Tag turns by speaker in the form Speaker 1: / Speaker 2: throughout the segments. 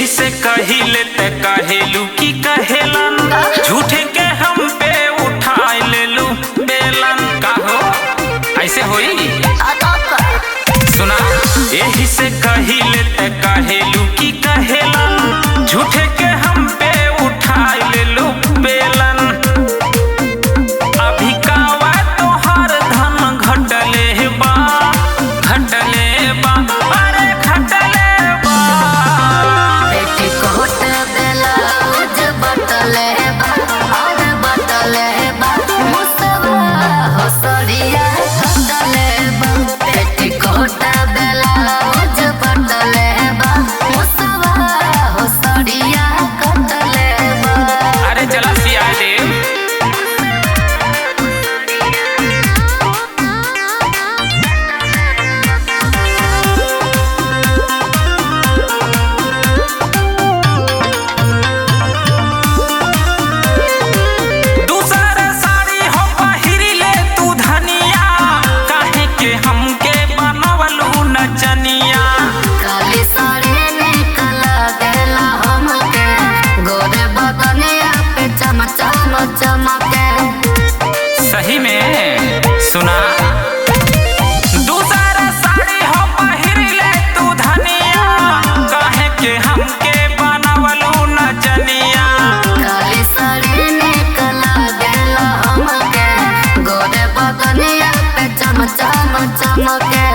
Speaker 1: एही से कहिले ते कहेलू की कहेलन, झूठे के हम पे उठा लेलू बेलन। काहो ऐसे होई? सुना, एही से कहिले ते कहेलू की कहेलन, झूठे के हम पे उठा लेलू बेलन। अभी कावा तोहर धन घटले बा, घटले बा, अरे घटले बा।
Speaker 2: पेटीकोट ब्लाउज बटले बा, और बटले बा, मुसवा हो सड़िया कटले बा। पेटीकोट ब्लाउज बटले बा, मुसवा हो सड़िया कटले बा।
Speaker 1: अरे चला सिया देव। दूसर साड़ी हो पहिरी ले तू धनिया, काहे के हमके बनवलू नचनिया।
Speaker 2: काली साड़ी निकला देला हमके, गोरे बदनिया पे चम चम चमके।
Speaker 1: सही में सुना, दूसर साड़ी हो पहिरी ले तू धनिया, काहे के हमके बनवलू नचनिया।
Speaker 2: काली साड़ी निकला देला हमके, गोरे बदनिया पे चम चम चमके।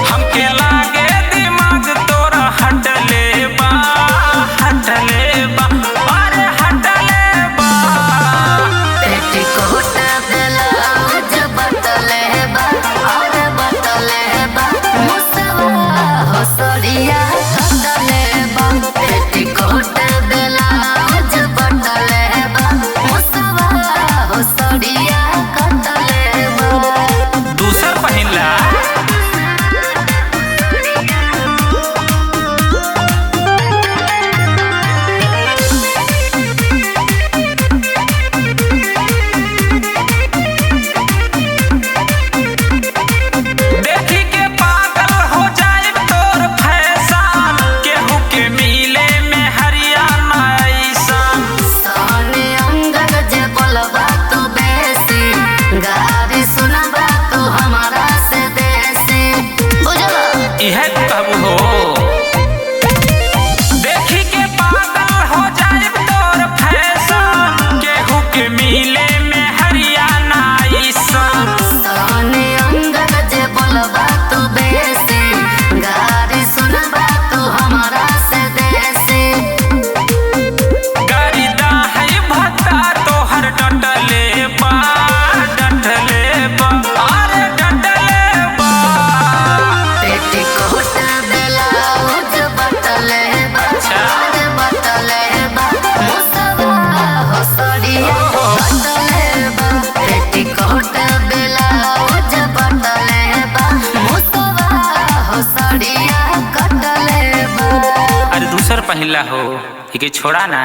Speaker 1: हमके लागे दिमाग तोरा हटले बा, हटले बा, अरे हटले बा।
Speaker 2: पेटीकोट ब्लाउज बटले बा, और बटले बा, मुसवा हो सड़िया कटले बा। पेटीकोट ब्लाउज बटले बा, मुसवा हो सड़िया कटले बा।
Speaker 1: दूसर पहिनला। देखी के पागल हो जाए तोर फैशन, केहू के मिले में हरियाणा ऐसन।
Speaker 2: सोने अंगद जे बोलबा तू बेसी, गारी सुनबा तू हमारा से देसी। बुझला?
Speaker 1: इहे कहबू हो। देखी के पागल हो जाए तोर फैशन, केहू के मिले में हरियाणा ऐसन।
Speaker 2: सोने अंगद जे बोलबा तू बेसी, गारी सुनबा तू हमारा से देसी।
Speaker 1: गरिदा है भत्ता तोहर डटले बा, डटले बा, अरे डटले बा।
Speaker 2: पेटीकोट ब्लाउज बटले बा,
Speaker 1: अच्छा।
Speaker 2: अरे बटले बा, मुसवा हो सड़िया कटले बा। पेटीकोट ब्लाउज बटले बा, मुसवा हो सड़िया कटले बा।
Speaker 1: अरे दूसर पहिला हो, एके छोड़ा ना।